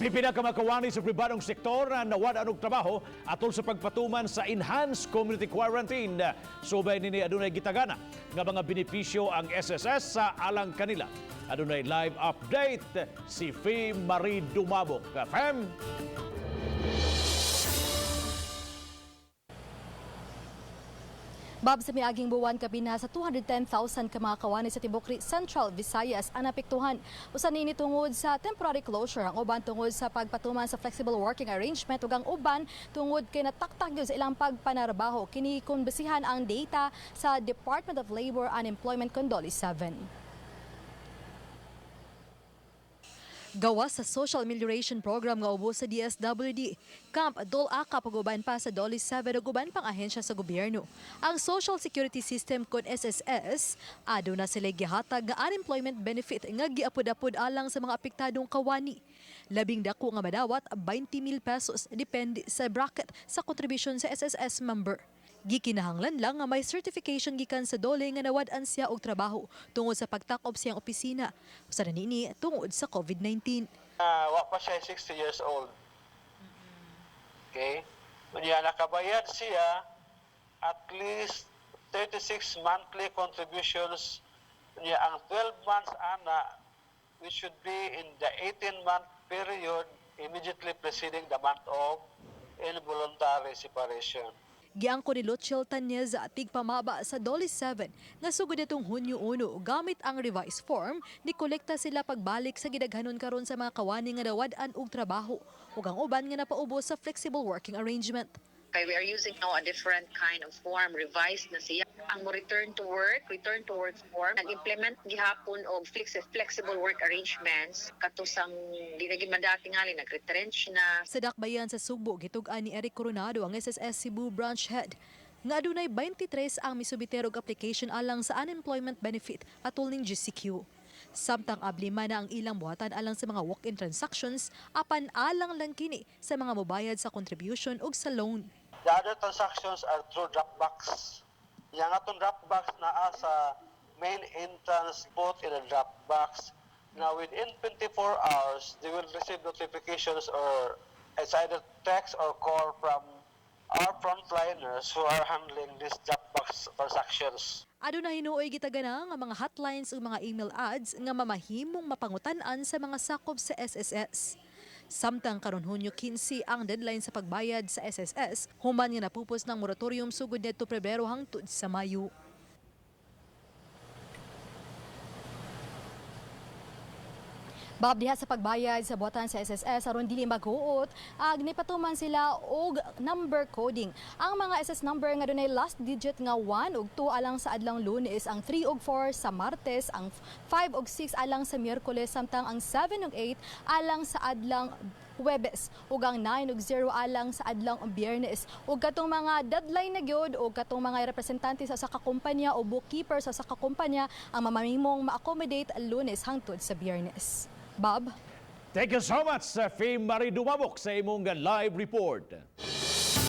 Pipila ka mga kawani sa pribadong sektor na nawad-an og trabaho atol sa pagpatuman sa enhanced community quarantine. Subay nini, adunay gitagana nga mga benepisyo ang SSS sa alang kanila. Adunay live update si Fee Marie Dumabok. Fem? Bob, sa miaging buwan, kapina sa 210,000 ka mga kawani sa tibok Central Visayas ang naapektuhan. Usa niini tungod sa temporary closure, ang uban tungod sa pagpatuman sa flexible working arrangement ug ang uban tungod kay nataktak gyud sa ilang pagpanarbaho. Kini kung basihan ang data sa Department of Labor and Employment kon DOLE 7. Gawas sa Social Amelioration Program nga ubos sa DSWD, Camp Dol Akap ug uban pa sa DOLE 7 ug uban pang ahensya sa gobyerno. Ang Social Security System kon SSS, aduna sila gihatag nga unemployment benefit nga giapod-apod alang sa mga apektadong kawani. Labing dako nga madawat, 20,000 pesos, depende sa bracket sa contribution sa SSS member. Gikinahanglan lang nga may certification gikan sa DOLE nga nawad-an siya og trabaho tungod sa pagtakop siyang opisina. Usa na niini tungod sa COVID-19. Wa pa siya 60 years old. Okay? Unya nakabayad siya at least 36 monthly contributions. Unya ang 12 months ana, which should be in the 18-month period immediately preceding the month of involuntary separation. Giangko ni Luchel Tanez, tigpamaba sa DOLE 7, nga sugod nitong Hunyo 1, gamit ang revised form ni kolekta sila pagbalik sa gidaghanon karon sa mga kawani nga nawad-an og trabaho ug ang uban nga napaubos sa flexible working arrangement. Okay, we are using now a different kind of form, revised na siya. Ang mo return to work form, nag-implement gihapon og flexible work arrangements katusang di na gid madati ngali nag-retrench na. Sa dakbayan sa Sugbo, gitug-an ni Eric Coronado, ang SSS Cebu branch head, nga adunay 23 ang misubiter og application alang sa unemployment benefit atol ning GCQ. Samtang ablima na ang ilang buhatan alang sa mga walk-in transactions, apan alang lang kini sa mga mobayad sa contribution ug sa loan. The other transactions are through drop box. Yang atong drop box naa sa main entrance, put in a drop box. Now within 24 hours, they will receive notifications or it's either text or call from our frontliners who are handling these drop box transactions. Aduna hinuoy gitagana nga mga hotlines ug mga email ads nga mamahimong mapangutan-an sa mga sakop sa SSS. Samtang karon Hunyo 15 ang deadline sa pagbayad sa SSS, human nga napupos ng moratorium sugod ngadto Pebrero hangtod sa Mayo. Bob, diha sa pagbayad sa buhatan sa SSS, aron dili maghuot, ag nipatuman sila og number coding. Ang mga SS number nga dunay last digit nga 1 ug 2 alang sa adlawng Lunes, ang 3 ug 4 sa Martes, ang 5 ug 6 alang sa Miyerkules, samtang ang 7 ug 8 alang sa adlawng Huwebes ug ang 9 ug 0 alang sa adlawng Biyernes. Ug katong mga deadline na gyud ug katong mga representante sa usa ka kumpanya o bookkeeper sa usa ka kumpanya ang mamahimong ma-accommodate Lunes hangtod sa Biyernes. Bob? Thank you so much, Fee Marie Dumabok, sa imong live report.